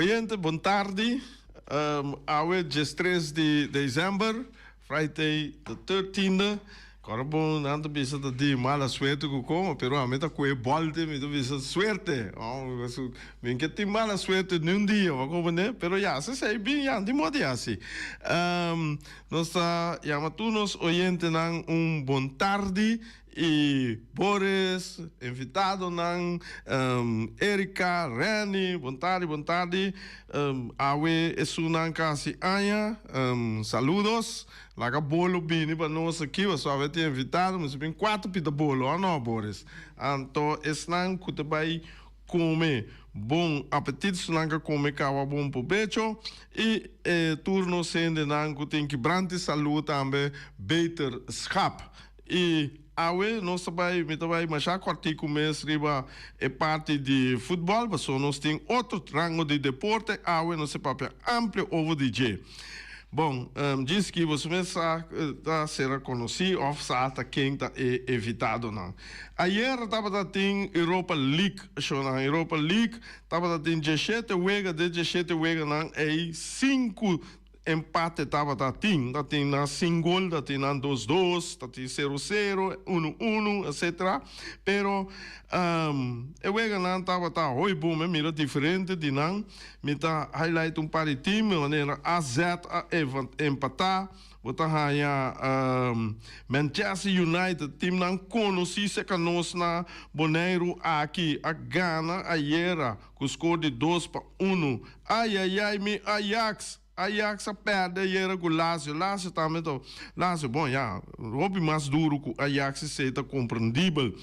Oyente, bon tardi. Awe 13 di december, Friday the 13th. Kòrda bon, nan ta bisa ta di mala suerte ku komo, pero ami ta kue bòlte, mi ta bisa suerte. Mi ke tin mala suerte ni un dia, bo komprendé? Pero ya, esei bin ya, di moda ya si. Nos ta yama tur nos oyentenan un bon tardi i Boris, invitadonan, Erika, Renny, bon tardi, bon tardi. Awe esunnan kasi aña, saludos. Laga bolo bini pa nos aki, pasobra awe tin invitado, mester bin cuatro pita bolo, o no, Boris? Anto esnan cu ta bay come, bon apetit, esnan ca come caba bon probecho, y e tur nos hendenan cu tin kibrante salud tambe, beterschap. Y awe nos ta bay, mi ta bay masha cortico mes riba e parti di futbol, pasobra nos tin otro rango di deporte, awe nos ta papia amplio over di dje. Bon, djis ki boso mes sa ta sera konosí òf sa ta ken ta e invitadonan. Ayer tabata tin Europa League shownan. Europa League tabata tin dieshete wega, den dieshete weganan ei sinku empate tabata tin. Ta tin nan sin gol, ta tin nan dos dos, ta tin sero sero, unu unu, etcetera. Pero e weganan tabata hoy bon, mi mira diferente di nan. Mi ta highlight un par di team, manera AZ a empatá, bo ta haña Manchester United, teamnan konosí serka nos na Boneiru aki a gana ayera ku skor di 2-1. Ayayay mi Ajax! Ajax a pèrdè ayera ku Lazio, Lazio tambe ta, Lazio bon ya, hopi mas duru ku Ajax esei ta komprendibel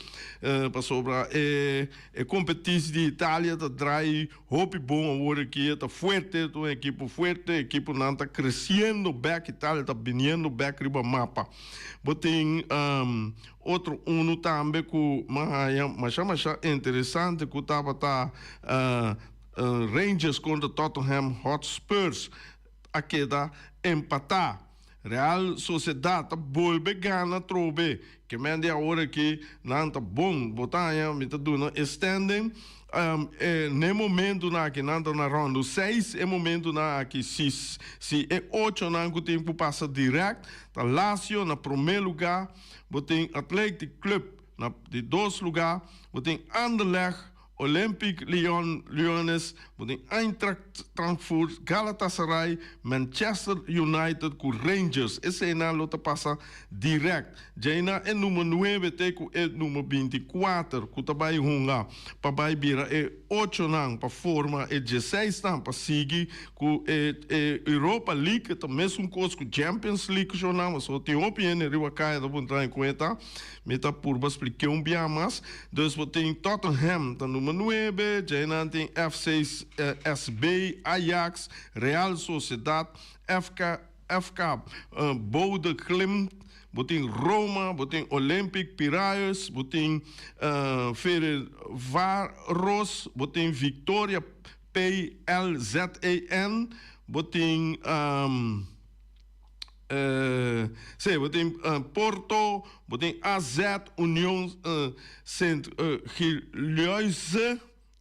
pasobra e e kompetisi di Italia ta drai hopi bon awor aki, e ta fuerte, ta un ekipo fuerte, ekiponan ta kresiendo bèk, Italia ta biniendo bèk riba mapa. Bo tin otro unu tambe ku mi a haña masha masha interesante ku tabata Rangers kontra Tottenham Hotspurs a keda empatá. Real Sociedad ta bolbe gana atrobe. Ke men di awor aki nan ta bon. Bo ta haña mi ta duna e standing. N'e momentunan aki nan ta na rondo seis. E momentunan aki si si e ochonan ku tin ku pasa dirèkt ta Lazio na promé lugá. Bo tin Athletic Club na di dos lugá. Bo tin Anderlecht. Olympique Lyon, Lyonnes, bo tin Eintracht Frankfurt, Galatasaray, Manchester United ku Rangers. Eseinan lo ta pasa dirèkt. Djaina e number nuebe te ku e number 24 ku ta bai hunga pa bai bira e ochonan pa forma e dieseisnan pa sigui ku e e Europa League. Ta mesun kos ku Champions League shownan, pasobra tin hopi hende riba kaya ta puntra en kuenta. Mi ta purba splik'é un bia mas. Dus bo tin Tottenham ta number nuebe, djainan tin FC SB, Ajax, Real Sociedad, FK FK Bodø Glimt, bo tin Roma, bo tin Olympic Piraeus, bo tin Ferencvaros, bo tin Victoria PLZEN, bo tin. Sí, bo tin Porto, bo tin AZ, Union Sint Gilloise,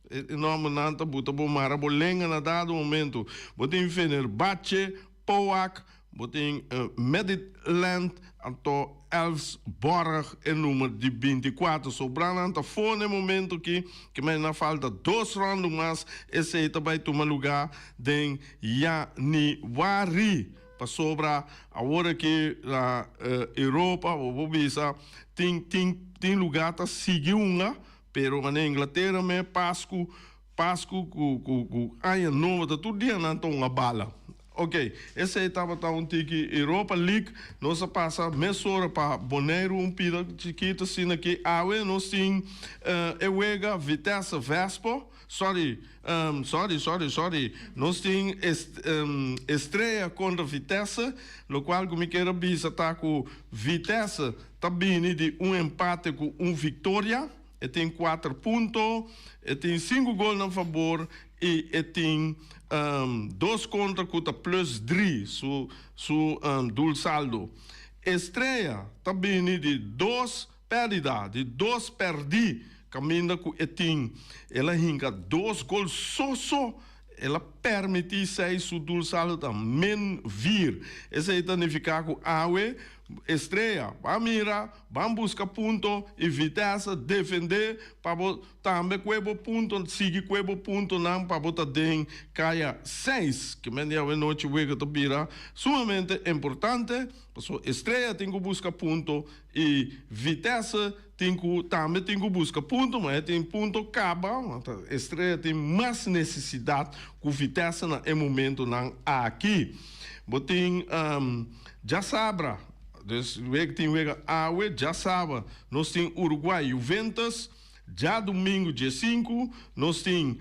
e nòmbernan ta buta bo mara bo lenga na dado momento. Bo tin Fenerbahce, POAK, bo tin Midtjylland, anto Elfsborg e number di 24. Sobranan ta for na e momento aki, ke men na falta dos ròndu mas, esei ta bai tuma lugá den yanüari. Pasobra awor aki na Europa bo por bisa tin tin tin lugar ta sigui hunga pero manera Inglatera me Pascu Pascu cu cu cu aña nobo ta tur dia nan ta hunga bala. Ok esey tabata un tiki Europa League nos a pasa mesora pa Boneiru un pida chikito asina aki awe nos tin e wega Vitesse Vespo. Sorry, sorry, sorry, sorry. Nos tin Estrella contra Vitesse, locual cu mi kier a bisa ta cu Vitesse ta bini di un empate cu un victoria. E tin cuater punto, e tin cinco gol na fabor y e tin dos contra cu ta plus drie su su doelsaldo. Estrella ta bini di dos Pèrdida di dos pèrdí kaminda ku e tin. El a hinka dos gol so so. El a permití 6, su doelsaldo ta min 4. Esei ta nifiká ku awe Estrella ban mira, ban buska punto i Vitesse defendé pa bo tambe kue bo punto, sigui kue bo puntonan pa bo ta den kaya 6. Ke men di awe nochi wega ta bira sumamente importante pasobra Estrella tin ku buska punto i Vitesse Tin ku tambe tin ku buska punto, ma e tin punto kaba, ma ta Estrella tin mas nesesidat ku Vitesse na e momentonan aki. Bo tin djasabra, dus wega tin wega awe, djasabra nos tin Uruguay Juventus, djadumingu djesinku nos tin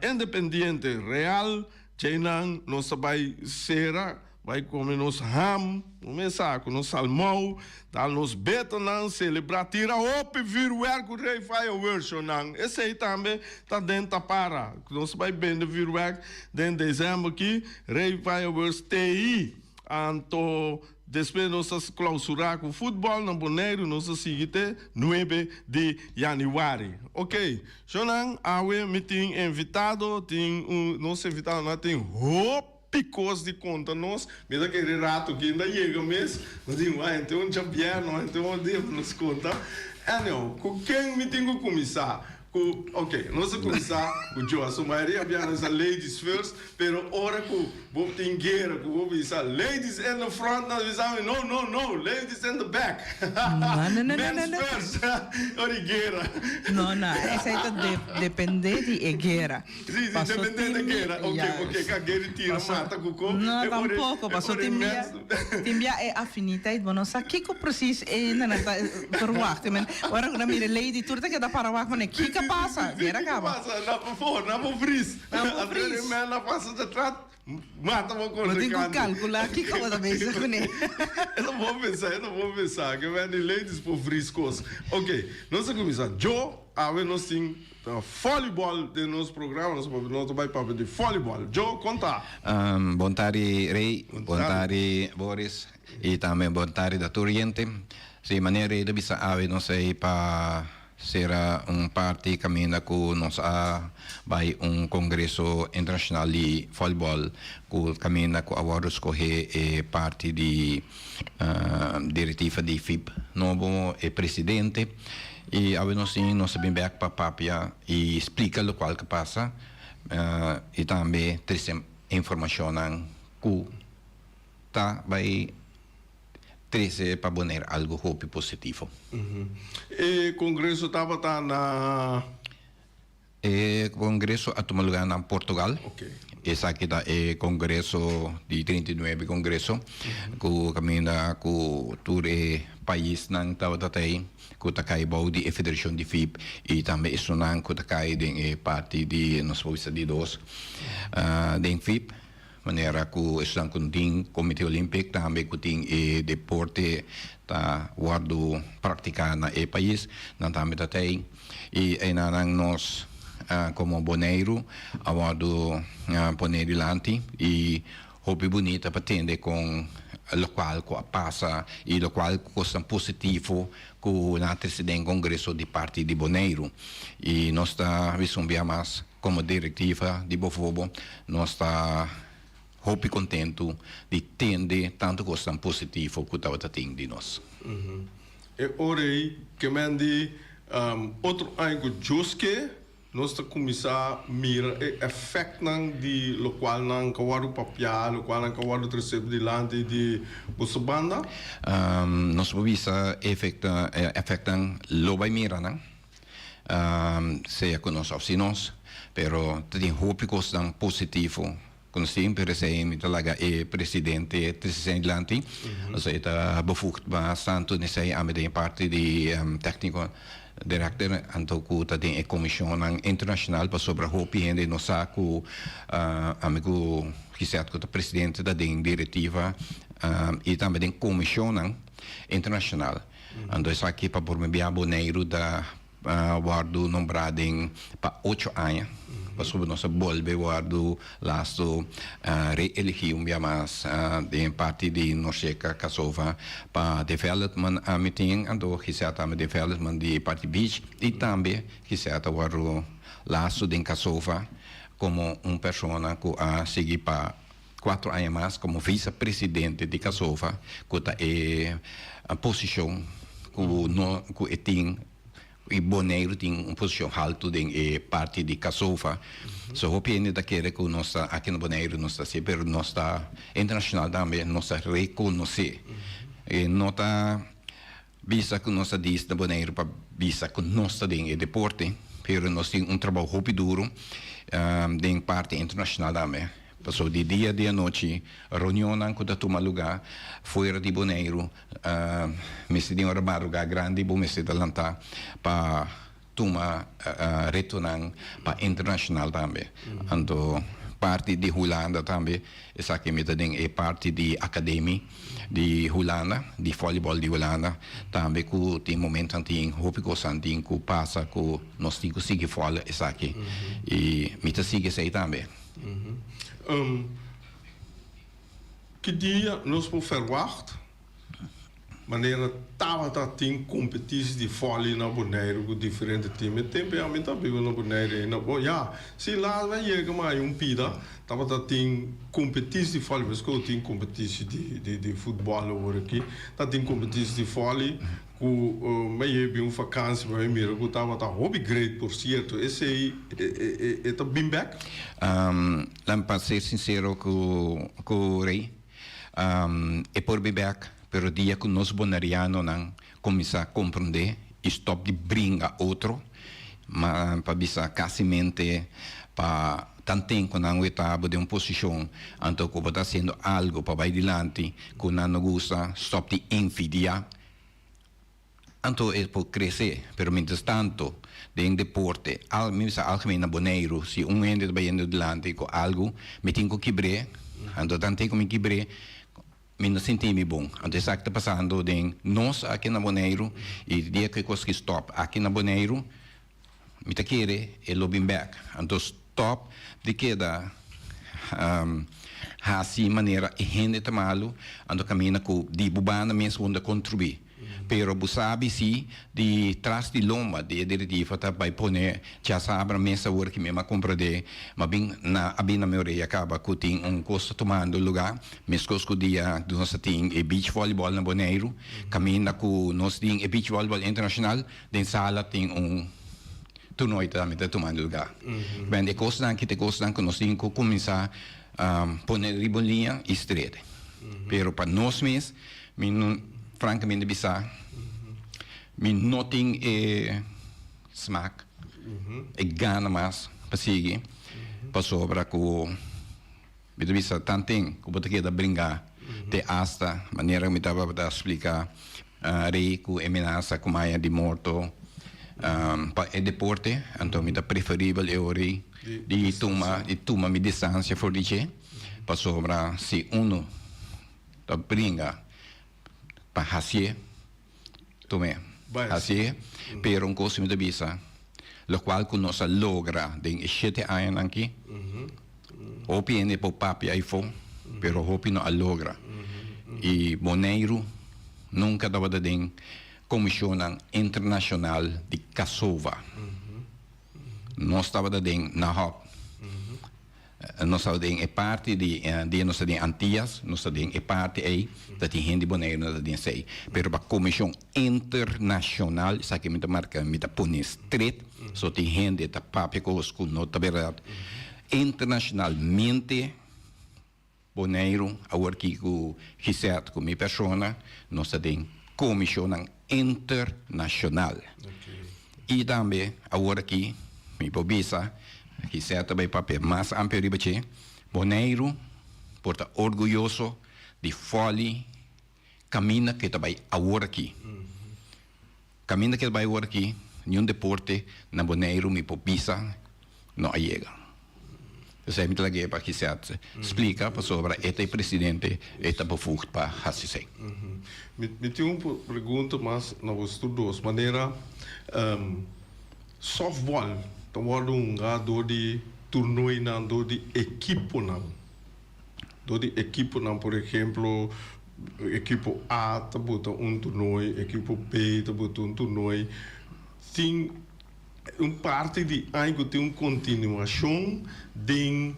Independiente Real, djeinan nos ta bai sera. Bai come nos ham, no mesa cu nos salmou, dal nos betanan, celebra, tira hopi vuurwerk cu Rey Fireworks shonan. Esey tambe ta den tapara. Nos bai bende vuurwerk den december aki, Rey Fireworks TI. Anto despues nos ta clausura cu futbol na Boneiru, nos ta sigui te nuebe di januari. Ok, shonan, awe mi tin invitado, tin un, nos invitadonan tin hopi. Picos di conta nos, mi ta kere rato ki na yega mes, nos di wai henter un djabièrnè, henter un dia pa nos conta. Anyhow, cu ken mi tin cu cuminsa? Cu, ok, nos a cuminsa cu Joa. Su mayoria bia nos a ladies first, pero ora cu bo tin guera cu bo bisa ladies in the front, nos bisa mi no, no, no, ladies in the back. No, no, no, no, no, Men's no. first, ora di guera. No, no, esei ta depende di e guera. Sí, sí, Paso depende tin de mi, guera. Ok, ok, juist. ka guera tira Paso, mata ku ko, no e ora, tampoco, e paso ora tin bia, mens. tin bia e afiniteit, bo no sa kiko precies e nan ta verwacht. I mean, ora ku nan mira lady tur ta keda para wak mane, Sí, sí, kiko sí, pasa? sí, Guera kiko kaba. pasa? Na por, na por vries. Na por Anto e vries. men a pasa detrás, mata bo Bo tin ku contrincante. calcula kiko bo ta bezig kuné. E ta bon pensa, e ta bon pensa, ke men di ladies por vries kos. Ok, nos a kuminsá. Joe, awe nos tin Ta volleyball den nos programa, nos papia, nos ta bai papia di volleyball. Joe, konta. Bon tardi Rey, bon tardi Boris y tambe bon tardi na tur hende. Si, manera Rey ta bisa awe nos a pa sera un parti caminda cu nos a bay un congreso internacional di volleyball cu caminda cu a wordo scoge e parti di directiva di FIB nobo, e presidente. Y awe nos tin nos ta bin bek pa papia y splica locual ke pasa y tambe trece informacionnan cu ta bay trece pa Bonaire algo hopi positivo. E congreso tabata na. E congreso a tuma lugar na Portugal. Esaki ta e congreso di 39 congreso cu caminda cu tur e paisnan tabata ta ey cu ta cay bou di e federacion di FIB y tambe esunnan cu ta cay den e parti di nos por bisa di dos den FIB. Manera ku esnan ku no tin Komite Olimpik tambe ku tin e deporte ta wòrdu praktiká na e pais, nan tambe ta tei. I einanan nos komo Boneiru a wòrdu pone dilanti i hopi bunita pa tende kon lokual ku a pasa i lokual kosnan positivo ku nan a trese den kongreso di parti di Boneiru. I nos ta bisa un bia mas. Komo direktiva di Bofobo nos ta hopi kontentu di tende tantu kosnan positivo ku tabata tin di nos. E ora ei ke men di otro aña ku Dios ke, nos ta kuminsá mira e efèktnan di lokual nan ka wòrdu papiá, lokual nan ka wòrdu tresé dilanti di boso banda. Nos por bisa efèktnan lo bai mira nan. Sea ku nos òf sin nos, pero ta tin hopi kosnan positivo ku nos tin, pero esei mi ta laga e presidente trese esei dilanti, pasobra e ta bevoegd mas tantu den esei, ami den e parti di tèkniko director, anto ku ta den e komishonnan internashonal, pasobra hopi hende no sa ku ami ku Gisette ku ta presidente ta den direktiva i tambe den komishonnan internashonal. Anto esaki pa por bia Boneiru ta wòrdu nombrá den pa ocho aña, pasobra nos a bolbe wòrdu lastu reeligí un bia mas den parti di Norceca Casova pa development ami tin, anto Gisèl tambe development di parti beach i tambe Gisèl ta wòrdu lastu den Casova. komo un persona ku a sigui pa cuatro aña mas komo vicepresidente di Casova, ku ta e posishon ku no ku e tin i Boneiru tin un posishon haltu den e parti di Casova. So hopi hende ta kere ku nos ta aki na Boneiru nos ta hasi, pero nos ta internashonal tambe, nos ta rekonosé. E no ta bisa ku nos ta dis na Boneiru pa bisa ku nos ta den e deporte, pero nos tin un trabou hopi duru den parti internashonal tambe. Pasobra di dia di anochi reunionnan ku ta tuma lugá fuera di Boneiru mester tin ora madrugá grandi bo mester ta lantá pa tuma retonan pa internashonal tambe. Anto parti di Hulanda tambe esaki mi ta den e parti di akademi di Hulanda, di volleyball di Hulanda tambe ku tin momentonan tin hopi kosnan tin ku pasa ku nos tin ku sigui follow esaki i mi ta sigui esei tambe. Ki dia nos por verwacht manera tabata tin competitie di volley na Boneiru cu diferente team? E tempo ya mi ta biba na Boneiru ainda. Bo ya, si laat mi a yega ma hay un pida tabata tin competitie di volley, mesco tin competitie di di futbol awor aki, ta tin competitie di volley Ku mi a yega un vakansi pa mi mira ku tabata hopi great por sierto. Esei e ta bin bek? Laat mi pa ser sincero ku Rey. E por bin bek, pero dia ku nos bonerianonan kuminsá komprondé i stòp di bringa otro, ma pa bisa kasimente pa tanten ku nan weta bo den un posishon anto ku bo ta hasiendo algu pa bai dilanti ku nan no gusta, stòp di envidiá. Anto e por crece, pero mientras tanto den deporte, al, mi bisa algemeen na Boneiru, si un hende ta bayendo dilanti cu algo, mi tin cu kibr'é, anto tante cu mi kibr'é, mi no sinti mi bon. Anto esaki ta pasando den nos aki na Boneiru, y dia cu e cos ki stop aki na Boneiru, Mi ta kere e lo bin bek. Anto stop di keda hasi manera e hende ta malu, anto kaminda ku di bo banda mes bo no ta kontribuí. Pero bo sabi si di tras di lomba di e direktiva ta bai pone djasabra mes awor ki mi a komprendé, ma bin na a bin na mi orea kaba ku tin un kos ta tumando lugá, meskos ku dia nos ta tin e beach volleyball na Boneiru, kaminda ku nos tin e beach volleyball internashonal. Den sala tin un toernooi tambe ta tumando lugar. Ben e kosnan aki ta e kosnan ku nos tin ku kuminsá pone riba un liña i strede. Pero pa nos mes, mi no, frankamente bisa, mi no tin e smak, e gana mas pa sigui, pasobra ku. Mi ta bisa tanten ku bo ta keda bringa te asta, manera ku mi tabata splika Rey ku e menasa ku maya di morto pa e deporte, anto mi ta preferibel e ora ei di tuma di tuma mi distansia for di dje, pasobra si uno ta bringa pa hasié. Tum'é. Hasié, pero un kos mi ta bisa, lokual ku nos a logra den e shete añanan aki, hopi hende por papia ayfó, pero hopi no a logra. I Boneiru nunka tabata den komishonnan internashonal di Kasova. Nos tabata den Nahop. Nos ta den e parti di dia nos ta den Antias, nos ta den e parti ei, ta tin hende di Boneiru na ta den esei. Pero pa komishon internashonal, esaki mi ta marka, mi ta pone stret, so tin hende ta papia kos ku no ta bèrdat. Internashonalmente Boneiru awor ki ku Gisette ku mi persona nos ta den komishonnan internashonal. I tambe awor aki mi por bisa Gisette ta bai papia mas amplio riba dje, Boneiru por ta orguyoso di fòli kaminda ku e ta bai awor aki. Kaminda ku e ta bai awor aki, niun deporte na Boneiru mi por bisa no a yega. Esei mi ta lag'é pa Gisette splika pasobra e ta e presidente, e ta bevoegd pa hasi esei. Mi tin un pregunta mas na boso tur dos. Manera softball ta wòrdu hunga dor di turnoinan, dor di ekiponan. Dor di ekiponan, por ehemplo, ekipo A ta buta un toernooi, ekipo B ta buta un toernooi. Tin. Un parti di aña ku tin un kontinuashon den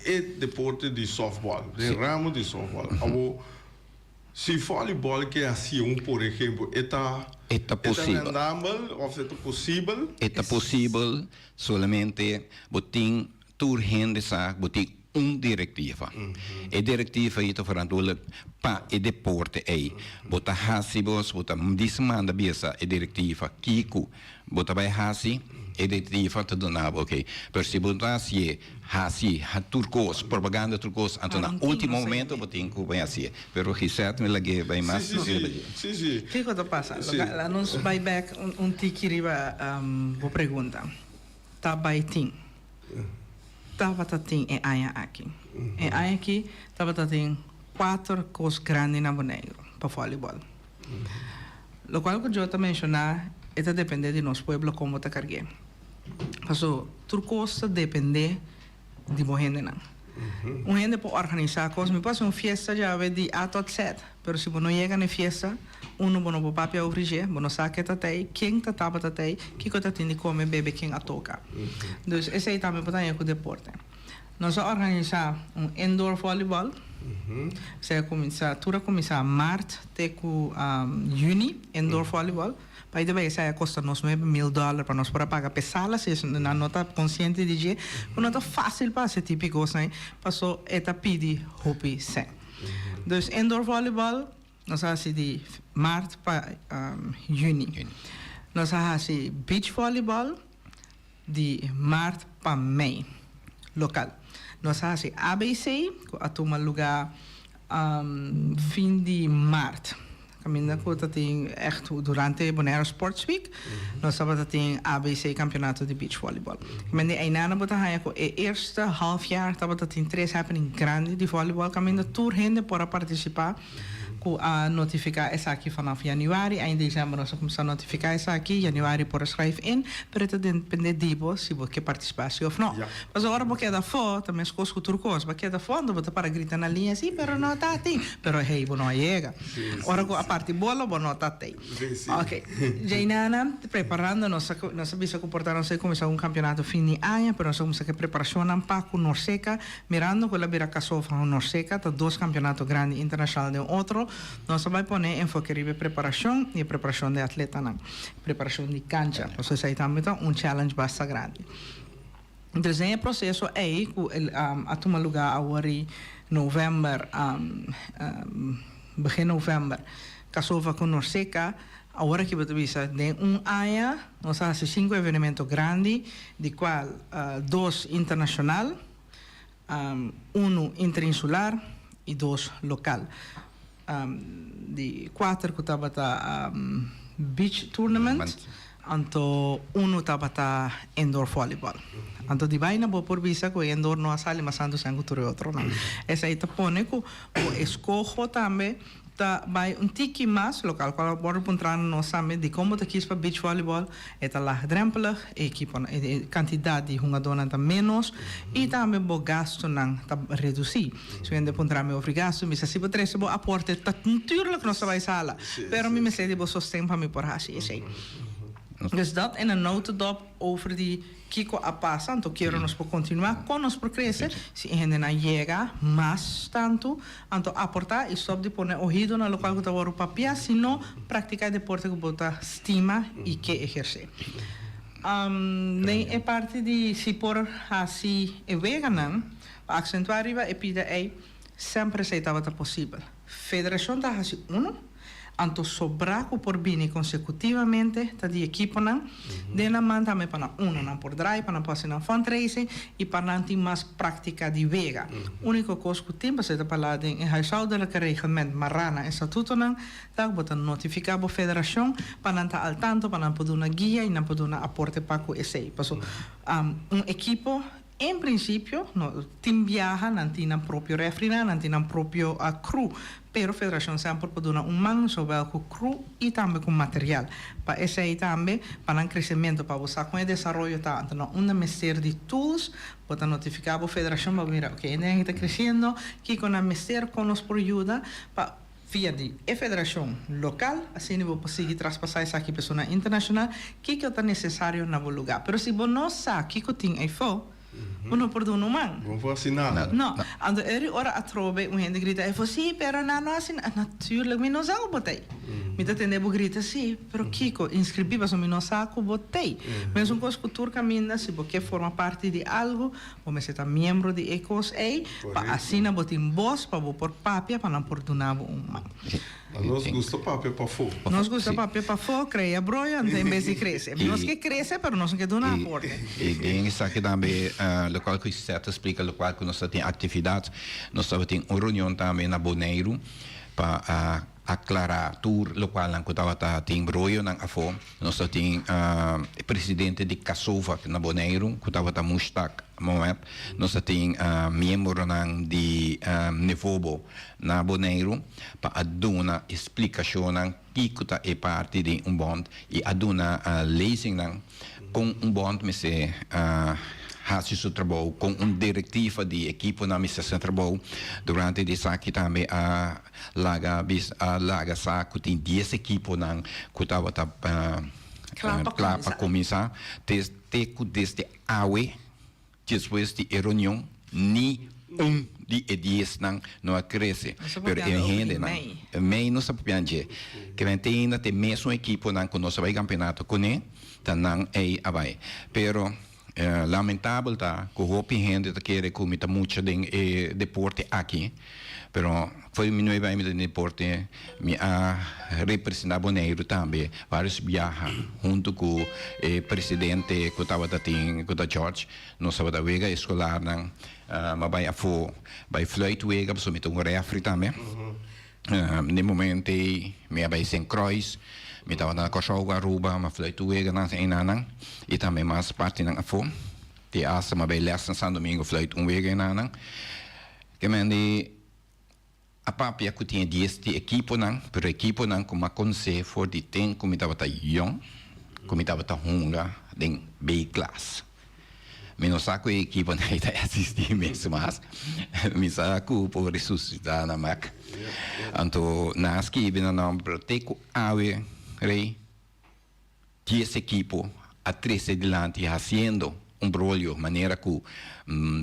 e deporte di sòftbòl, den ramo di sòftbòl. Awor, si vòlibòl ke hasié un por ehempel, e ta E ta posibel. rendabel òf e ta posibel? E ta posibel, solamente bo tin tur hende sa bo tin un direktiva. E direktiva ei ta verantwoordelijk pa e deporte ei. Bo ta hasi bos, bo ta dismanda bisa e direktiva kiko bo ta bai hasi, e direktiva ta duna bo oke. Pero si bo no ta hasié, hasi tur kos, propaganda tur kos, anto na ultimo momento bo tin ku bai hasié. Pero Gisette mi lag'é bai mas riba dje. Sí, sí. Kiko ta pasa? Laga nos bai bèk un tiki riba bo pregunta. Ta bai tin. Tabata tin e aña aki. E aña aki tabata tin kuater kos grandi na Boneiru pa vòlibòl. Lokual ku jo ta menshoná e ta dependé di nos pueblo kon bo ta karg'é. Paso tur kos ta dependé di bo hendenan. Un hende por organisá kos, mi por hasi un fiesta djawe di A tot Z, pero si bo no yega na e fiesta, uno bo no por papia over dje, bo no sa ke ta tei, ken ta tabata tei, kiko ta tin di kome, bebe, ken a toka. Dus esei tambe por ta haña ku deporte. Nos a organisá un indoor volleyball, esei a kuminsá, tur a kuminsá mart te ku yüni, indoor volleyball. By the way, esei a kosta nos 9000 dòler pa nos por a paga p'e sala, si nan no ta konsiente di dje, ku no ta fásil pa hasi tipo kosnan ei, paso e ta pidi hopi sèn. Dus indoor volleyball nos a hasi di mart pa yüni. Nos a hasi beach volleyball di mart pa mei, lokal. Nos a hasi ABC ku a tuma lugá fin di mart. Kaminda ku ta tin ègt durante Bonaire Sports Week nos tabata tin ABC kampionato di beach volleyball. Kaminda di einana bo ta haña ku e eerste half jaar tabata tin tres happening grandi di volleyball kaminda tur hende por a partisipá ku a notifiká esaki vanaf januari. Eind december nos a kuminsá notifiká esaki, januari por a schrijf in, pero e ta depende di bo si bo ke partisipá si òf no. Pasobra ora bo keda afó ta meskos ku tur kos, bo keda afó anto bo ta para grita na liña si pero no ta tin, pero hey bo no a yega. Ora ku a parti bolo bo no ta tei. Ok, Jainana preparando nos a nos a bisa ku por ta nos a kuminsá un kampionato fin di aña pero nos a kuminsá ku e preparashonnan pa ku Norseka mirando ku el a bira kaso van Norseka ta dos kampionato grandi internashonal den otro nos a bai pone enfoke riba e preparashon i e preparashon di e atletanan preparashon di kancha pasobra esei tambe ta un challenge basta grandi. Entonces den e proceso ey cu a tuma lugar awor y november, begin november, Casova cu Norseca, awor aki bo ta bisa den un aña nos a haci cinco evenemento grandi, di cual dos internacional, uno interinsular y dos local. Di kuater ku tabata beach tournament, anto unu tabata indoor volleyball. Anto di baina bo por bisa ku e indoor no a sali mas tantu sèn ku tur e otronan. Esei ta pone ku bo eskoho tambe ta bai un tiki mas lokal. Kual a wòrdu puntra na nos tambe dikon bo ta kis pa beach volleyball, e ta laagdrempelig, e ekiponan, e kantidat di hungadónan ta ménos i tambe bo gastunan ta redusí. Su hende puntra mi over gastu, mi bisa si bo trese bo aporte ta natuurlijk nos ta bai sala, pero mi mester di bo sosten pa mi por haci esey. Dus dat in een notendop over di kico a pasa, anto kier nos por continua, con nos por crece, si e hendenan yega mas tanto, anto aporta y stop di pone ohido na locual cu ta worde papia, sino practica e deporte cu bo ta stima y ke eherce. Den e parti di si por haci e weganan, Pa aksentuá riba e pida ei, semper esei tabata posibel. Federashon ta hasi unu, anto sobrá ku por bini konsekutivamente ta di ekiponan den nan man tambe pa nan unu nan por drai, pa nan por hasi nan fundraising i pa nan tin mas práktika di wega. Úniko kos ku tin pasobra ta palá den e huishoudelijke reglement mará na e statutonan ta ku bo ta notifiká bo federashon pa nan ta al tanto, pa nan por duna guia i nan por duna aporte pa ku esei. Pasobra un ekipo En principio, no tin biaha, nan tin nan propio refrinan, nan tin nan propio crew, pero Federacion semper por duna un man, zowel cu crew y tambe cu material. Pa esey tambe, pa nan crecemento, pa bo sa con e desaroyo ta, anto na unda mester di tools, bo ta notifica bo Federacion pa bo mira, ok, e den aki ta creciendo, kico nan mester, con nos por yuda, pa. Via di e federashon lokal, asina bo por sigui traspasá esaki pa esunnan internashonal, kiko ta nesesario na bo lugá. Pero si bo no sa kiko tin eifó, bo no por duna un man. Bo no por hasi nada. No. Anto eri ora atrobe un hende grita eifó, sí, pero nan no hasi nada. Natuurlijk, mi no sa ku bo ta ei. Mi ta tende bo grita, sí, pero kiko? Inskribí pasobra mi no sa ku bo ta ei. Mesun kos ku tur kaminda, si bo ke forma parti di algu, Bo mester ta miembro di e kos ei pa asina bo tin bos pa bo por papia pa nan por duna bo un man. Nos gusta papia pafó. Nos gusta papia pafó, krea broyo anto en bes di krese. Nos ke krese pero nos no ke duna aporte. I den esaki tambe lokual ku Seth a splika lokual ku nos ta tin aktividat, nos tabatin un reunion tambe na Boneiru pa a aklará tur lokualnan ku tabata tin broyonan afó. Nos ta tin e presidente di Casova na Boneiru ku tabata Mushtaq Mohammed. Nos ta tin miembronan di Nevobo na Boneiru pa a duna e splikashonnan kiko ta e parti di un bond i a duna lezingnan kon un bond mester hasi su trabou, kon un direktiva di ekiponan mester hasi nan trabou. Durante di esaki tambe a Laga bis a laga sa ku tin dies ekiponan ku tabata kla pa kuminsá te ku desde awe despues di e reunion ni un di e diesnan no a krese. Pero e hendenan mei nos ta papia dje ke men te ainda te mesun ekiponan ku nos a bai kampeonato kuné ta nan ei a bai pero Lamentabel ta ku hopi hende ta kere ku mi ta mucha den e deporte aki, pero for di mi nuebe aña mi ta den deporte, mi a representá Boneiru tambe vários biaha huntu ku e presidente ku tabata tin ku ta George, nos tabata wega eskolarnan, mi a bai afó bai fluit wega pasobra mi ta un rèfri tambe. Den momento ei mi a bai Sint Croix, mi tabata na Kòrsou ku Aruba, mi a fluit tur weganan einanan i tambe mas partinan afó. Te asta mi a bai lès na San Domingo fluit un wega einanan. Ke men di a papia ku tin e dies di ekiponan, pero ekiponan ku mi a konosé for di ten ku mi tabata yòn, ku mi tabata hunga den B-klas. Mi no sa ku e ekiponan ei ta existi mes mas. Mi sa ku por resusitá nan bek. Anto nan a skibi nan nòmber, pero te ku awe rei dies ekipo a trese dilanti hasiendo un brolio manera ku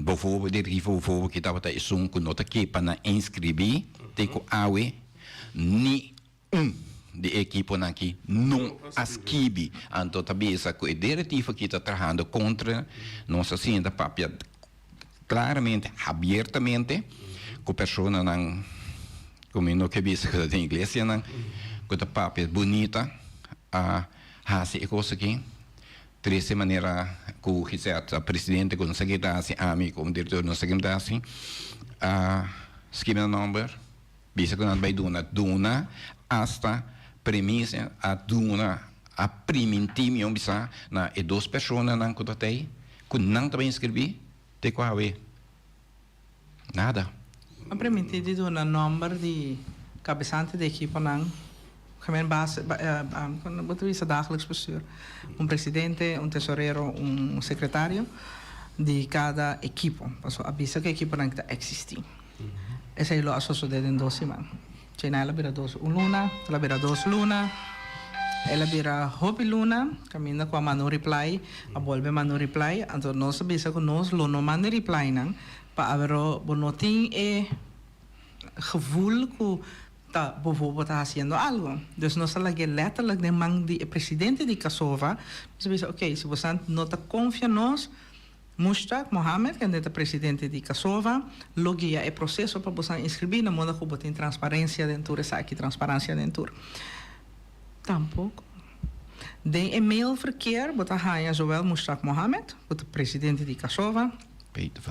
bovobo di rifa bovobo ki tabata esun ku no ta ke pa nan inskribí te ku awe ni Un di e ekiponan aki no a skibi, anto ta bisa ku e direktiva aki ta trahando kontra nos. A sinta papia klaramente, abiertamente ku personanan ku mi no ke bisa ku ta den iglesianan, ku ta papia bunita a hasi e kos aki, trese manera ku Gisette ta presidente ku no sa ke ta hasi, ami komo direktor no sa ke mi ta hasi, a skibi nan nòmber. Bisa ku nan bai duna, duna asta premisa a duna, a primintí mi un bisa na e dos personanan ku ta tei, ku nan ta bai inskribí, te ku awe nada. A primintí di duna nòmber di kabesante di ekiponan, gemen base, bo ta bisa dagelijks bestuur, un presidente, un tesorero, un sekretario di kada ekipo, pasobra a bisa ku e ekiponan ta eksistí. Esei lo a sosodé den dos siman. China el a bira dos un luna, el a bira dos luna, el a bira hopi luna, kaminda ku a manda un reply, a bolbe manda un reply, anto nos a bisa ku nos lo no manda e replynan pa averó bo no tin e gevoel ku ta bobo bo ta hasiendo algo. Dus nos a lag'é letterlijk den man di e presidente di Casova, nos a bisa ok, si bosan no ta konfia nos, Mushtaq Mohammed, kende ta presidente di Casova, lo guia e proseso pa bosan inskribí na moda ku bo tin transparensia den tur esaki, transparansia den tur. Tampoko. Den e mailverkeer bo ta haña zowel Mushtaq Mohammed, ku ta presidente di Casova,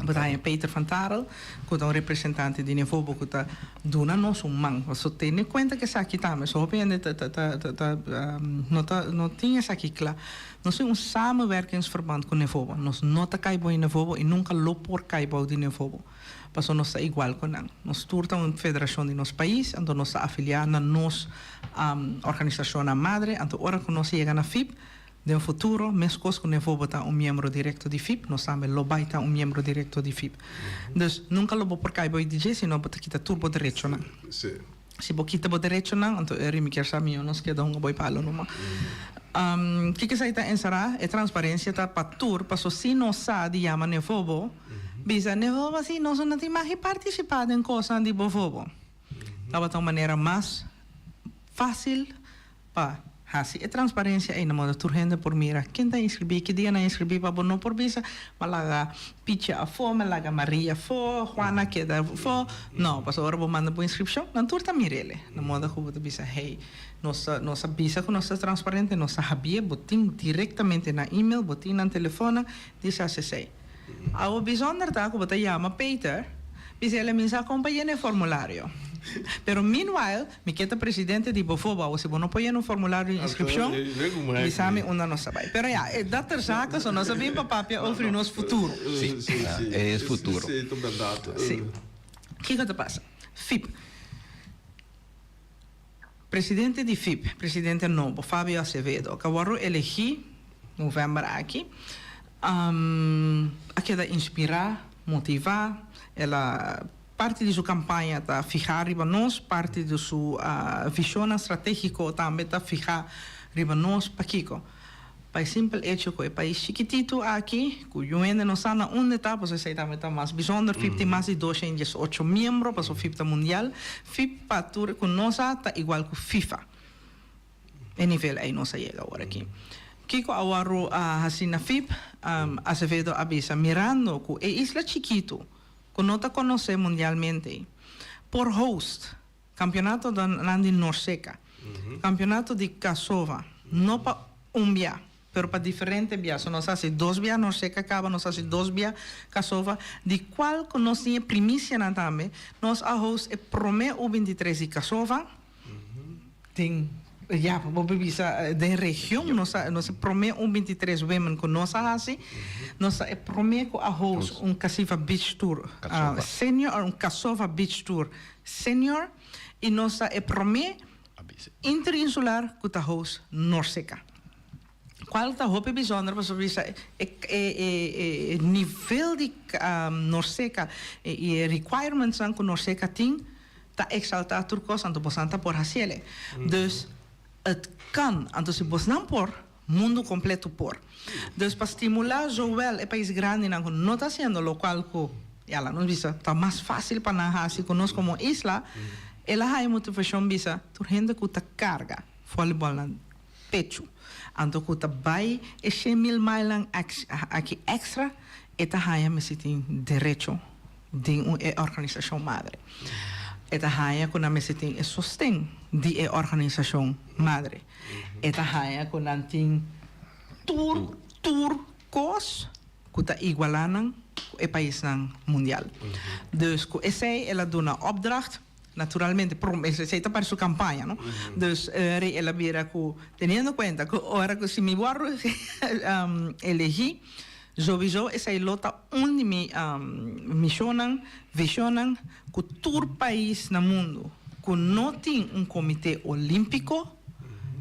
bo ta haña Peter van Tarel, ku ta un representante di Nevobo ku ta duna nos un man. Pasobra tene kuenta ku esaki tambe, so hopi hende ta ta ta ta no ta no tin esaki kla. Nos tin un samenwerkingsverband ku Nevobo. Nos no ta kai bou di Nevobo i nunka lo por kai bou di Nevobo, pasobra nos ta igual ku nan. Nos tur ta un federashon di nos pais, anto nos ta afiliá na nos organisashonnan madre. Anto ora ku nos yega na FIP den futuro, meskos ku Nevobo ta un miembro direkto di FIP, nos tambe lo bai ta un miembro direkto di FIP. Dus nunka lo bo por kai bou di dje, sino bo ta kita tur bo derechonan. Si bo kita bo derechonan, anto eri mi kier sa mihó nos keda hunga boi palo numa. Kiko esei ta enserá? E transparensia ta pa tur, paso si nos sa di yama Nevobo, bisa Nevobo si nos no tin mag partisipá den kosnan di Bovobo. Tabata un manera mas fásil Pa hasi e transparencia ei na moda tur hende por mira ken ta inscribi, ki dia nan inscribi pa bo no por bisa m'a laga Pichi afo, m'a laga Maria afo, Juana keda afo. No, pasobra ora bo manda bo inscripcion nan tur ta mir'ele. Na moda cu bo ta bisa hey, nos ta nos a bisa cu nos ta transparente, nos ta habié, bo tin directamente nan email, bo tin nan telefonan, di hasi esei. Awo bijzonder ta ku bo ta yama Peter, bisa el a minsa kon pa yena e formulario. Pero meanwhile, mi ke ta presidente di Bovobo, awo si bo no por yena un formulario di inscripcion, bisa mi unda nos ta bai. Pero ya, e dat ter zake, so nos a bin pa papia over di nos futuro. Si, e es futuro. Si. Kiko ta pasa? FIP. Presidente di FIP, presidente nobo, Fabio Acevedo, ku a wòrdu elegí novèmber aki, a keda inspirá, motivá. El a parti di su kampaña ta fihá riba nos, parti di su vishonnan stratégiko tambe ta fihá riba nos. Pakiko? Pa e simpel echo ku e pais chikititu aki, ku yu hende no sa na unda e ta, pasobra esei tambe ta mas bisonder, FIP tin mas di 218 miembro, pasobra FIP ta mundial. FIP pa tur ku no sa ta igual ku FIFA. E nivel ei nos a yega awor aki. Kiko a wòrdu hasi na FIP? Acevedo a bisa, mirando ku e isla chikitu ku no ta konosé mundialmente por host Campeonato nan di Norseca, campeonato di Casova, no pa un bia, pero pa diferente bia. So nos haci dos bia Norseca caba, nos haci dos bia Casova, di cual cu nos tin e primicianan tambe. Nos a host e prome U 23 di Casova den, ya, bo por bisa den region, nos a, nos e prome U 23 women cu nos a haci. Nos ta e prome cu a host un Casiva Beach Tour senior, un Casova Beach Tour Senior y nos ta e prome interinsular cu ta host Norseca. Cual ta hopi bijzonder pasobra bisa e e nivel di Norseca y e requirementsnan cu Norseca tin ta exalta tur cos anto bosnan ta por haciele. Dus het kan. Anto si bosnan por Mundu kompleto por. Dus pa stimulá zowel e pais grandinan ku no ta hasiendo lokual ku, ya laat nos bisa, ta mas fásil pa nan hasi ku nos komo isla, el a haña motivashon bisa tur hende ku ta karga vòlibòl na pechu, anto ku ta bai e 100,000 mailnan aki èkstra, e ta haña mester tin derecho den un e organisashon madre. E ta haña ku nan mester tin e sosten di e organisashon madre. E ta haña ku nan tin tur tur kos ku ta igualá nan ku e paisnan mundial. Dus ku esei el a duna opdracht, naturalmente prome esei ta parti su kampaña no. Dus rei el a bira ku teniendo kuenta ku ora ku si mi wòrdu elegí sowiso esei lo ta un di mi mishonnan, vishonnan ku tur pais na mundu ku no tin un komité olímpiko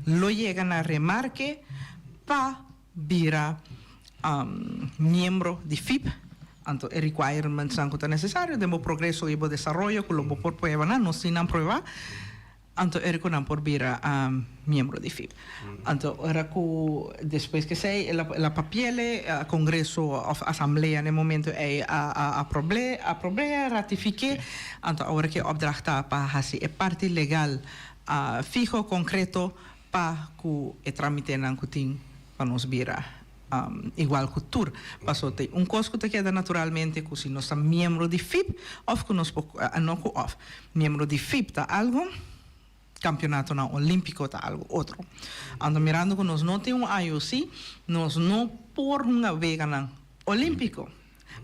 lo yega na remarke pa bira miembro di FIP. Anto e requirementsnan ku ta nesesario den bo progreso i bo desaroyo ku lo bo por prueba nan, nos tin nan prueba. Anto ora ku nan por bira miembro di FIP. Anto ora ku despues ku esei el a papiele, kongreso òf asamblea na e momento ei a aprobl'é, aprobl'é, ratifik'é. Anto awor ku e opdracht ta pa hasi e parti legal fiho, konkreto pa ku e tramitenan ku tin pa nos bira igual ku tur. Paso ta un kos ku ta keda naturalmente ku si nos ta miembro di FIP òf ku nos por, no ku òf, miembro di FIP ta algu, kampionatonan olímpiko ta algu otro. Anto mirando ku nos no tin un IOC, nos no por hunga weganan olímpiko.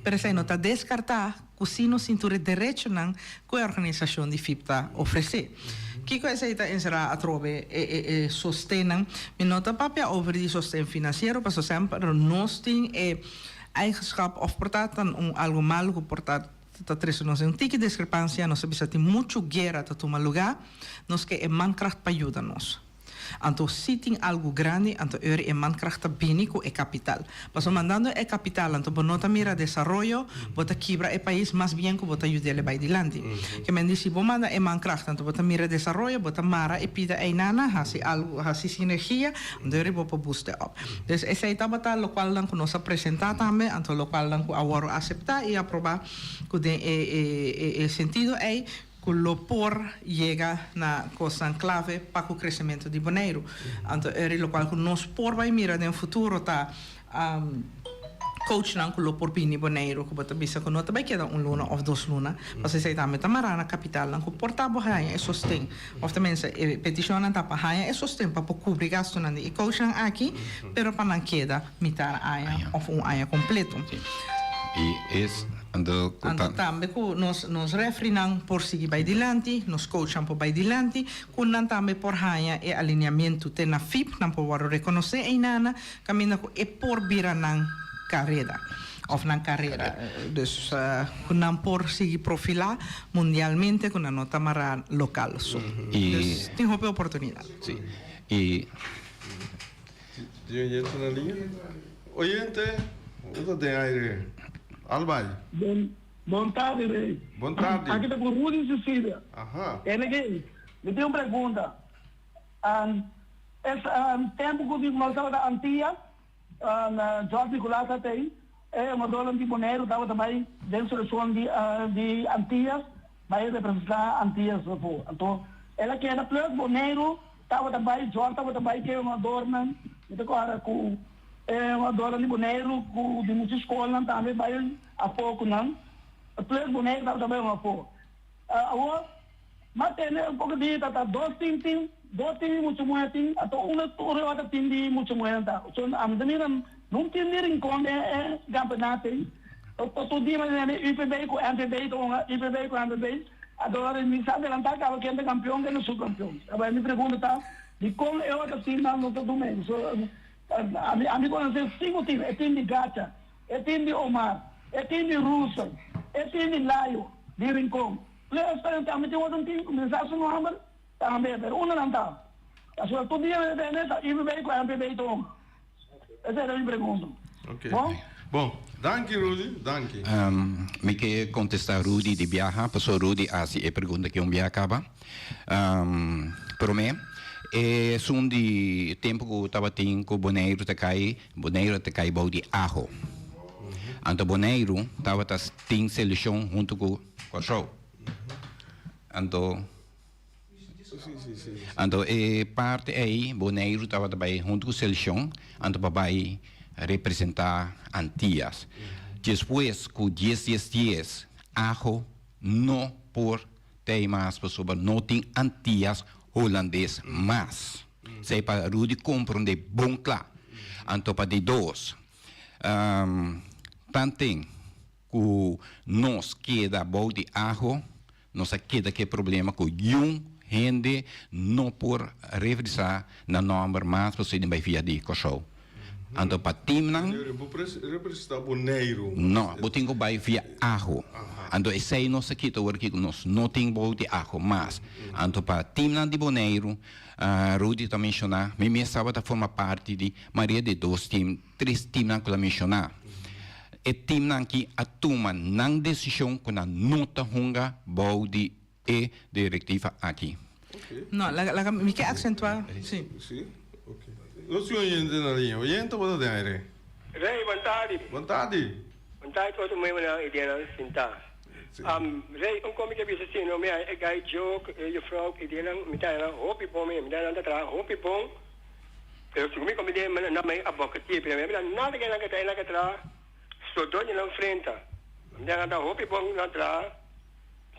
Pero esei no ta deskartá ku si nos tin tur e derechonan ku e organisashon di FIP ta ofresé. Kiko esei ta enserá atrobe e e sostennan? Mi no ta papia over di sosten finansiero pasobra semper nos tin e eigenschap òf por ta ta un algu malu ku por ta ta trese nos den un tiki diskrepansia, nos ta bisa tin muchu guera ta tuma lugá, nos ke e mankracht pa yuda nos. Anto si tin algu grandi anto eur e mankracht ta bini ku e kapital. Pasobra mandando e kapital anto bo no ta mira desaroyo, bo ta kibra e pais mas bien ku bo ta yud'el e bai dilanti. Ke men di si bo manda e mankracht anto bo ta mira desaroyo, bo ta mara e pida einana, hasi algu, hasi sinergia, anto eur bo por boost e op. Dus esei tabata lokualnan ku nos a presentá tambe, anto lokualnan ku a wòrdu aseptá i aprobá ku den e e e sentido ei ku lo por yega na kosnan klave pa ku kresementu di Boneiru. Anto eri lokual ku nos por bai mira den futuro ta coachnan ku lo por bini Boneiru ku bo ta bisa ku no ta bai keda un luna òf dos luna, pasobra esei tambe ta mará na kapitalnan ku por ta bo haña e sosten òf ta mensa e petishonnan ta pa haña e sosten pa por kubri gastunan di e coachnan aki, pero pa nan keda mitar aña òf un aña kompleto. I es anto ku Anto ta. tambe ku nos nos refrinan por sigui bai dilanti, nos coachnan por bai dilanti, ku nan tambe por haña e alineamentu te na FIP, nan por wòrdu rekonosé einana, kaminda ku e por bira nan kareda òf nan karera. Dus ku nan por sigui profilá mundialmente ku nan no ta mará lokal so. I Dus tin hopi oportunidat. Sí. I. Tin oyente na liña? Oyente, bo ta den aire. Albay. Bon, bon tardi, Rey. Bon tardi. Aki ta ku Rudy Cecilia. Aha. Eneke, mi tin un pregunta. Es tempu ku nos tabata Antia, George Nicolaas a tei, e hungadornan di Boneiru tabata bai den selekshon di di Antias bai representá Antias afó. Anto el a keda plus Boneiru tabata bai, George tabata bai ku e hungadornan, mi ta kòrda ku e hungadornan di Boneiru ku di muchu skolnan tambe bai afó ku nan, plus Boneiru tabata bai hunga afó. Awor, m'a tende un poko di ta ta dos tin tin, dos tin di mucha muhé tin, anto un tur e otro tin di mucha muhénan ta. So, ami ta mira nun tin di Rincon den e kampeonato ei. Tur dia mi ta tende UPB ku MPB ta hunga, UPB ku MPB. Anto mi sa adelantá kaba ken ta kampeon, ken ta subkampeon. Tabata mi pregunta ta, dikon e otro timnan no ta duna ei? So, ami ami konosé sinku tim, e tim di Gacha, E tin di Omar, e tin di Russell, e tin di Layo, di Rincon. Plus tambe tin otro tin ku mi sa su nomber tambe, pero unda nan ta? Pasobra tur dia mi ta tende ta UPB ku MPB ta un. Esei ta mi pregunta. Ok. Bon? Bon. Danki Rudy, danki. Mi ke kontestá Rudy di biaha, pasobra Rudy a hasi e pregunta ki un biaha kaba. Promé, esun di tempu ku tabatin ku Boneiru ta kai Boneiru ta kai bou di aho. Anto Boneiru tabata tin selekshon huntu ku Kòrsou. Anto anto e parti ei Boneiru tabata bai huntu ku selekshon anto pa bai representá Antias. Despues ku dies dies dies aho no por tei mas pasobra no tin Antias Hulandes mas. Esei pa Rudy komprondé bon kla. Anto pa di dos, tanten ku nos keda bou di aho, nos a keda ku e problema ku yun hende no por refresá nan nòmber mas pasobra den bai via di Kòrsou. Anto pa timnan. Bo representá Boneiru. No, bo tin ku bai via aho. Anto esei nos a kita ora ku nos no tin bou di aho mas. Anto pa timnan di Boneiru, Rudy ta menshoná, mi mes tabata forma parti di mayoria di dos tim, tres timnan ku el a menshoná. E timnan aki a tuma nan desishon ku nan no ta hunga bou di e direktiva aki. No, laga, laga, mi ke aksentuá, sí. Sí, ok. Nos tin oyente na liña. Oyente, bo ta den aire. Rey, bon tardi. Bon tardi. Bon tardi tur otro miembronan y denan sintá. Sí. Rey, un con mi ke bisa si no, mi a e guy Joke, e juffrouw y denan, mi ta haña nan hopi bon mi, mi ta haña nan ta traha hopi bon, pero si mi come den nan mi a boketie, pero mi a mira nada ke nan ke traha, nan ke traha so dor di nan frenta. Mi ta haña nan ta hopi bon nan traha.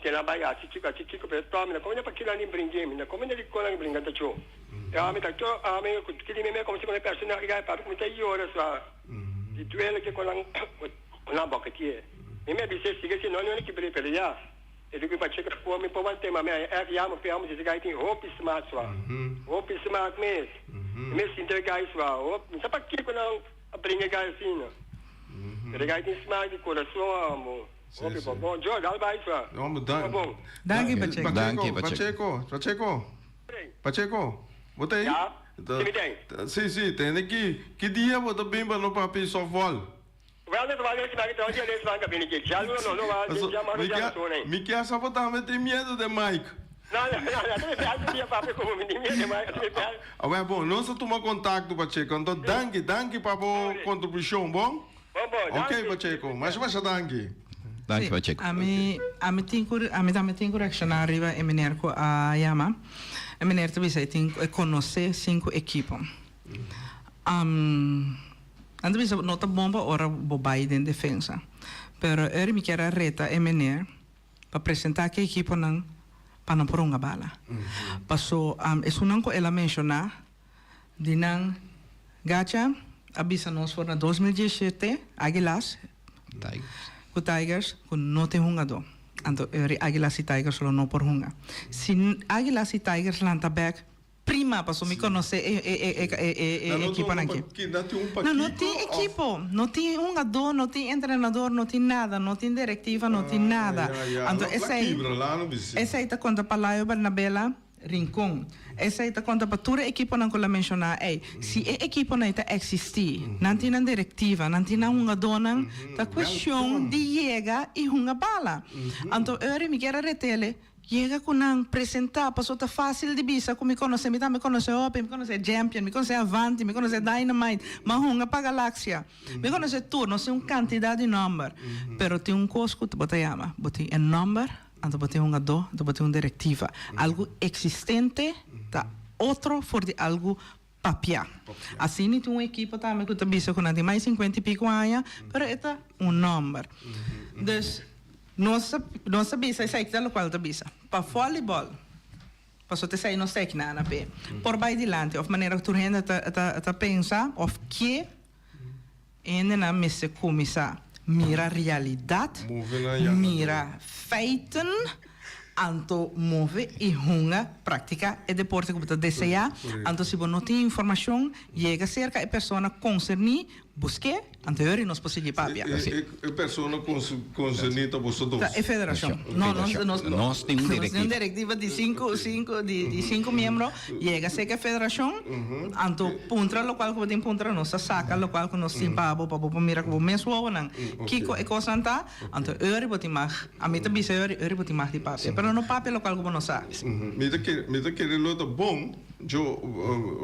Te nan bai haci kico haci kico pero to mi na come pa kinan di bringe mi na come di konan bringa ta cho e ami ta cho ami ku kili mi me como si con e persona ki gai papia ku mi ta yora sa di duele ke konan konan boketie mi me bise sigue si no no ki bri pero ya e di ku pa cheka ku mi por wan tema mi a ek yama pe amo si gai tin hopi smaak swa hopi smaak mes mi me sinti e gai swa hop mi sa pa kiko nan a bringa e gai asina pero e gai tin smaak di corazon amo. Sí, sí. Bon, bon, George, dal bai fra. No, maar dan. Bon. Danki, Pacheco. Danki, Pacheco, Pacheco. Pacheco, Pacheco. Pacheco, bo ta ei? Ja. Si mi tin. Si, si, tende ki, ki dia bo ta bin pa no papia softball? Wel, nos wak den siman ki traha dia den siman ka bini ki. Djaluna no, no wak den djamar no djarason ei. Mi kier sa bo tambe tin miedo den Mike. No, no, no, no, ta mi bel tur dia papia ku bo, mi tin miedo den Mike, ta mi bel. Awel bon, nos a tuma kontakto Pacheco, anto danki, danki pa bo kontribushon, bon? Bon, bon, danki. Ok Pacheco, masha masha danki. Danki Pacheco. Si, ami, ami tin ku, ami tambe tin ku reakshoná riba e meneer ku a yama. E meneer ta bisa e tin, e konosé sinku ekipo. Nan ta bisa no ta bon pa ora bo bai den defensa. Pero eri mi kier a reta e meneer pa presenta ki ekiponan pa nan por hunga bala. Paso esunnan ku el a menshoná di nan Gacha a bisa nos for na 2017 Aguilas ku Tigers ku no tin hungadó. Anto eri Aguilas i Tigers lo no por hunga. Si Aguilas i Tigers lanta bek Prima paso mi conoce e e e e e e equiponan aki. No no tin equipo, no tin hungador, no tin entrenador, no tin nada, no tin directiva, no tin nada. Anto esey esey ta conta pa Layo Bernabela Rincon. Esey ta conta pa tur e equiponan cu la menciona ey. Si e equiponan ey ta existi, nan tin nan directiva, nan tin nan hungadornan, ta cuestion di yega y hunga bala. Anto ori mi kier a retele. Yega ku nan, presentá, pasobra ta fásil di bisa ku mi konosé, mi tambe konosé hopi, mi konosé Champion, mi konosé Avanti, mi konosé Dynamite, m'a hunga pa Galaxia. Mi konosé tur, nos tin un kantidat di nòmber. Pero tin un kos ku bo ta yama, bo tin e nòmber, anto bo tin hungadó, anto bo tin un direktiva. Algu eksistente ta otro for di algu papia. Asina tin un ekipo tambe ku ta bisa ku nan tin mas di sinkuenta i piko aña, pero e ta un nòmber. Dus nos nos ta bisa esaki ta lokual ta bisa. Pa vòlibòl, pasobra ta esei nos ta ekiná na p'e por bai dilanti òf manera ku tur hende ta ta ta pensa òf ke hendenan mester kuminsá mira realidat, mira feiten. Anto move i hunga, praktiká, e deporte ku bo ta deseá. Anto si bo no tin informashon, yega serka e persona konserní, busk'é, anto hori nos por sigui papia. E persona konserní ta boso dos? Ta e federashon. No, nos, nos, Nos tin un nos tin un direktiva di sinku, sinku, di, di sinku miembro. Yega serka e federashon, anto puntra lokual ku bo tin puntra, nos ta saka lokual ku nos tin pa bo, pa bo por mira ku bo mes wowonan kiko e kosnan ta. Anto eri bo tin mag, ami ta bisa eri, eri bo tin mag di papia, pero no papia lokual ku bo no sa. Mi ta kere, mi ta kere lo ta bon, yo,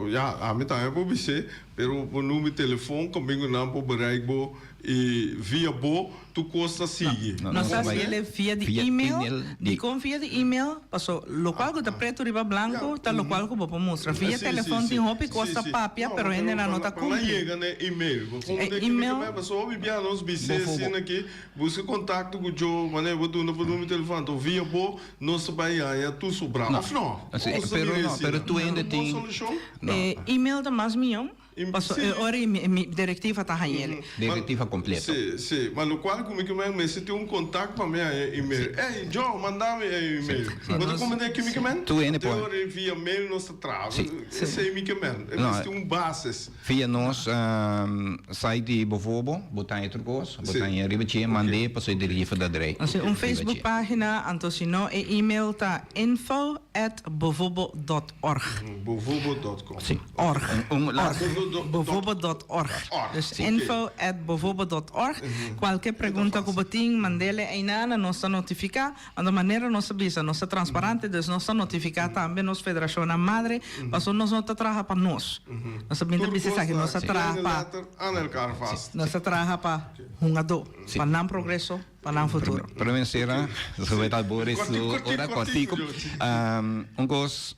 ya, ami tambe por bis'é, pero bo number di telefon kaminda ku nan por bereik bo i via bo tur kos ta sigui. Nos ta hasiel via di email, dikon via di email? Paso lokual ku ta pretu riba blanku ta lokual ku bo por mustra. Via telefon tin hopi kos ta papia pero hendenan no ta kumpli. Pa nan yega na e email. Bo komo den kimi paso hopi bia nos bis'é asina aki, buska kontakto ku djo manera bo duna bo numero di telefon anto via bo nos ta bai haña tur sobrá. Òf no? Pero no, pero tur hende tin. E email ta mas mihó. Paso e ora y mi directiva ta hañele. Directiva completo. Si, si. Ma locual cu mi ke men mester tin un contact pa mi haña email. Ey, Joe, manda mi e email. Bo ta comprende ki mi ke men? Tu hende por. Te ora via mail nos ta traha. Si. Esey mi ke men. E mester un basis. Via nos site di Bovobo, bo ta haña tur cos. Bo ta haña riba dje, mand'e paso e directiva ta drei. Nos tin un Facebook pagina, anto si no e email ta info at bovobo dot Org. Bovobo dot com. Sí. Org. Un, un Org. Bovobo dot org. Org. Dus Sí. info at bovobo dot org. Kualke pregunta ku bo tin, mand'el einan, nos ta notifiká. Anto manera nos ta bisa, nos ta transparante, dus nos ta notifiká tambe nos federashonnan madre, pasobra nos no ta traha pa nos. Nos ta bin ta Tur bisa kos esaki, na nos ta traha kleine pa, letter aan elkaar vast. nos ta traha pa hungadó, pa nan progreso. Pa nan futuro. Prome sera, su e tal Boris su ora cortico. Un cos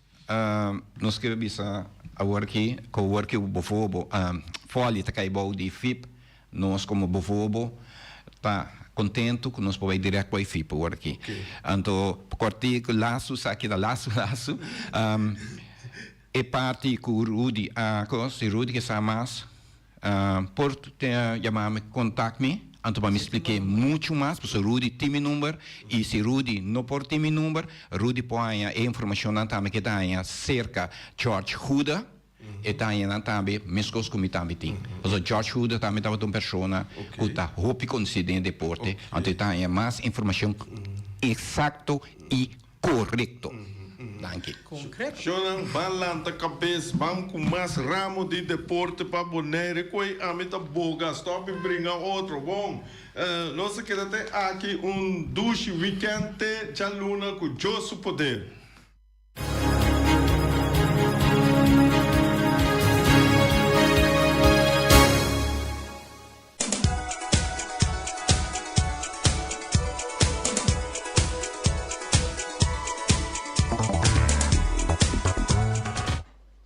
nos kier bisa awor aki, cu awor ki bovobo Folly ta cay bou di FIP, nos como bovobo ta contento cu nos por bay direct bay FIP awor aki. Anto cortico lazo esaki ta lazo lazo. E parti cu Rudy a cos, si Rudy ke sa mas por yama mi, contact mi, anto pa mi spliké mucho mas, pasobra Rudy tin mi number y si Rudy no por tin mi number, Rudy por haña e informacionnan tambe ke ta haña cerca George Goede, e ta haña nan tambe mescos cu mi tambe tin. Pasobra George Goede tambe tabata un persona cu ta hopi conoci den e deporte, anto e ta haña mas informacion exacto y corecto. Danki. Konkreto. Shownan ban lanta kabes, ban ku mas ramo di deporte pa Bonaire koe ami ta boga stop i bringa otro. Bon, nos a keda te aki un dushi weekend te djaluna ku Dios su poder.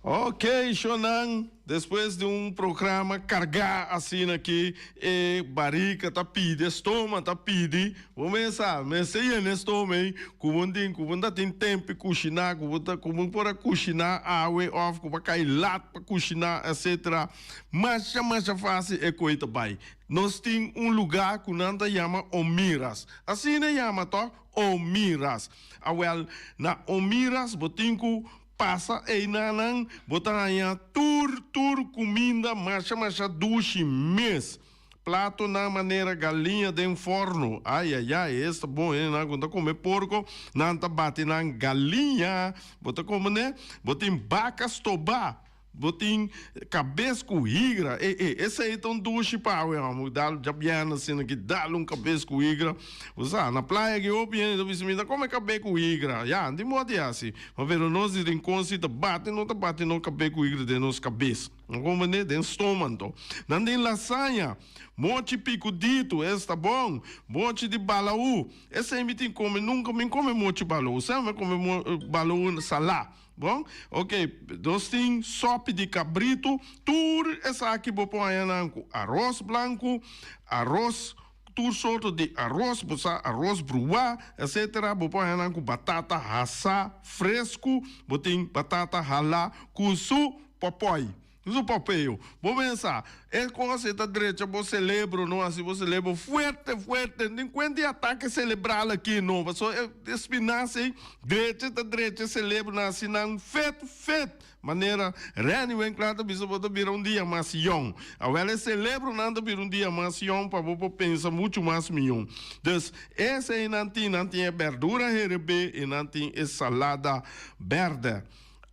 Ok, shownan, despues di un programa carga asina aki, e barica ta pidi, e stoma ta pidi, bo mesa, mester yena e stoma ei, cu bo tin, cu bo ta tin tempo cushina, cu bo ta, cu bo por a cushina awe of cu bo a cay lat pa cushina, etcetera. Masha masha fácil e koe ta bai. Nos tin un lugá ku nan ta yama Omiras. Asina e yama tòg? Omiras. Awèl, na Omiras bo tin ku pasa einanan, bo ta haña tur tur kuminda masha masha dushi mes. Platonan manera galiña den fòrnu. Ai ai ai, es ta bon. Hendenan ku ta kome porko, nan ta bati nan galiña. Bo ta kome ne? Bo tin baka stobá. Bo tin kabes ku higra. E e, esei ta un dushi pa awe hòmber. Dal djabièrnè asina ki dal un kabes ku higra. Bo sa, na playa ki hopi hende ta bisa mi ta kome kabe ku higra. Ya, di modi hasi. Ma pero nos di Rincon si ta bati, no ta bati no kabe ku higra den nos kabes. No komprendé? Den stoma anto. Nan den lasaña, mochi pikudito, es ta bon. Mochi di balaú. Esei mi tin kome, nunka mi kome mochi balaú. Semper mi kome balaú salá. Bon, ok, nos tin sopi di kabritu, tur esaki bo por haña nan ku aros blanku, aros, tur sorto di aros, bo sa aros bruá, etcetera, bo por haña nan ku batata hasá fresku, bo tin batata halá ku su pòpòi. Su papeo. Bo pensa, e cos ei ta drecha bo celebro, no haci bo celebro fuerte, fuerte. Tin cuenta di atake celebral aki, no. Pasobra e spinazi ei drecha ta drecha e celebro nan haci nan fet, fet. Manera Renny Winklaar ta bisa bo ta bira un dia mas yong. Awel e celebronan ta bira un dia mas yong pa bo por pensa mucho mas miyon. Dus, esei nan tin. Nan tin e berdura herebé i nan tin e salada berde.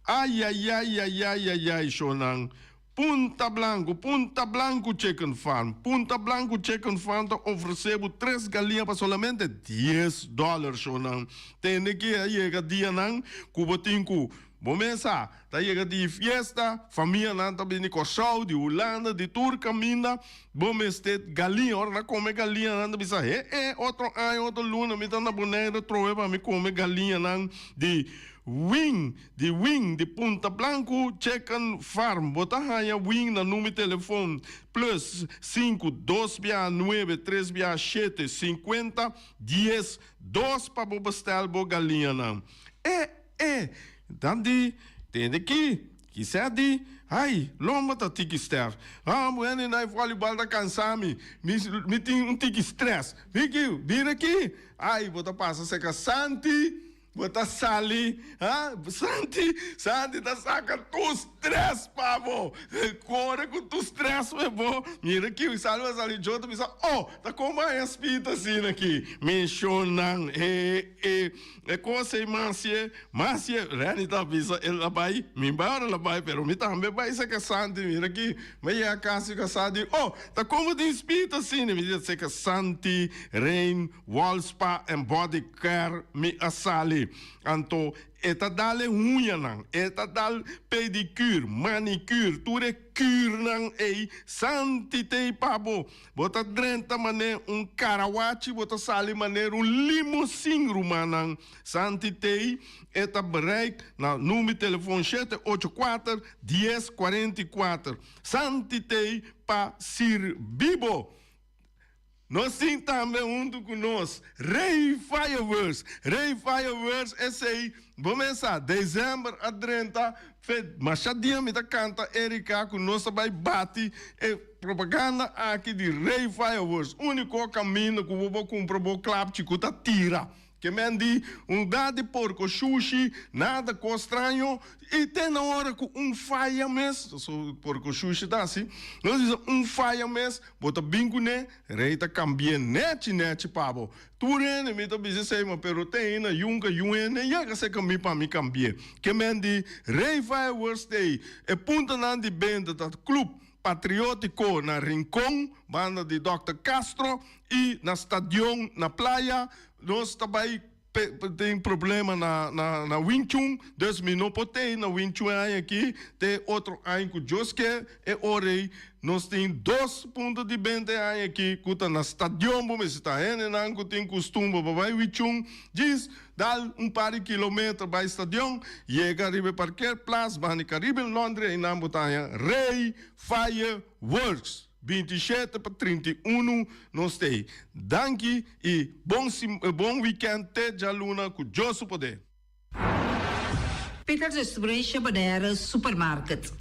Ayayayayayayay shownan Punta Blanco Punta Blanco Chicken Farm Punta Blanco Chicken Farm ta ofrece bo tres galinha pa solamente dies dollar shownan Tende ki a yega dianan ku bo tin ku bo mesa ta yega di fiesta famianan ta bini Kòrsou di Hulanda di tur kaminda bo mester galinha ora nan kome galinha nan ta bisa he e otro aña otro luna mi ta na Bonaire trobe pa mi kome galinhanan di Wing di Wing di Punta Blanco Chicken Farm. Bo ta haña Wing na number telefon plus sinku dos bia nuebe tres bia shete sinkuenta dies dos pa bo bestel bo galiñanan. E e dan di tende ki kisè di ai lomba ta tiki sterf. Ah bueno na e volleybal ta kansa mi mi tin un tiki stress. Miki bira aki ai bo ta pasa seka Santi. Bo ta sali, ha? Santi, Santi ta saka tur stress pa bo. Kore ku tur stress pa bo. Mira ki sali pa sali djo ta bisa, oh, ta kon bo haña spit asina aki? Mishonnan, e, e, e kos ei masie, masie. Renny ta bisa el a bai, mi bai ora el a bai, pero mi tambe bai seka Santi. Mira ki, mi a yega kas mi kasá di, oh, ta kon bo tin spit asina? Mi di seka Santi, Rein. Wall Spa and Body Care mi a sali. Anto e ta dal e huñanan, e ta dal pedicure, manicure, tur e curenan ei santi t'ei pa bo. Bo ta drenta manera un karawachi, bo ta sali manera un limousine, rumannan. Santi t'ei, e ta bereik na number telefon shete ocho kuater, dies kuarenta i kuater. Santi t'ei pa sirbi bo. Nos tin tambe huntu ku nos Rey Fireworks. Rey Fireworks esei bo mes sa december a drenta fe masha dia mi ta kanta Erika ku nos ta bai bati e propaganda aki di Rey Fireworks. Uniko kaminda ku bo por kumpra bo klapchi ku ta tira. Ke men di, un da di porko shushi, nada kos straño, i te na ora ku un faya mes, so porko shushi ta hasi, nos bisa un faya mes, bo ta bin kuné, Rei ta kambi'é nèchi nèchi pa bo. Tur hende mi ta bisa esei, ma pero te ainda yunka yun hende yega serka mi pa mi kambi'é. Ke men di, Rei Fireworks t'ei, e puntanan di benta ta Club Patriótiko na Rincon, banda di Dòkter Castro, i na Stadion na Playa. Nos ta bai tin problema na na na Wing Chun, dus mi no por tei na Wing Chun e aña aki, te otro aña ku Dios ke. E ora ei nos tin dos punto di benta e aña aki ku ta na stadion bo mester ta. Hendenan ku tin kustumber pa bai Wing Chun djis dal un par di kilometer bai stadion, yega riba e parkeerplaats banda di Caribbean Laundry einan bo ta haña Rey Fireworks. 27 pa 31 nos t'ei. Danki i bon bon weekend te djaluna ku Dios su poder. Peter Distribution Bonaire Supermarket.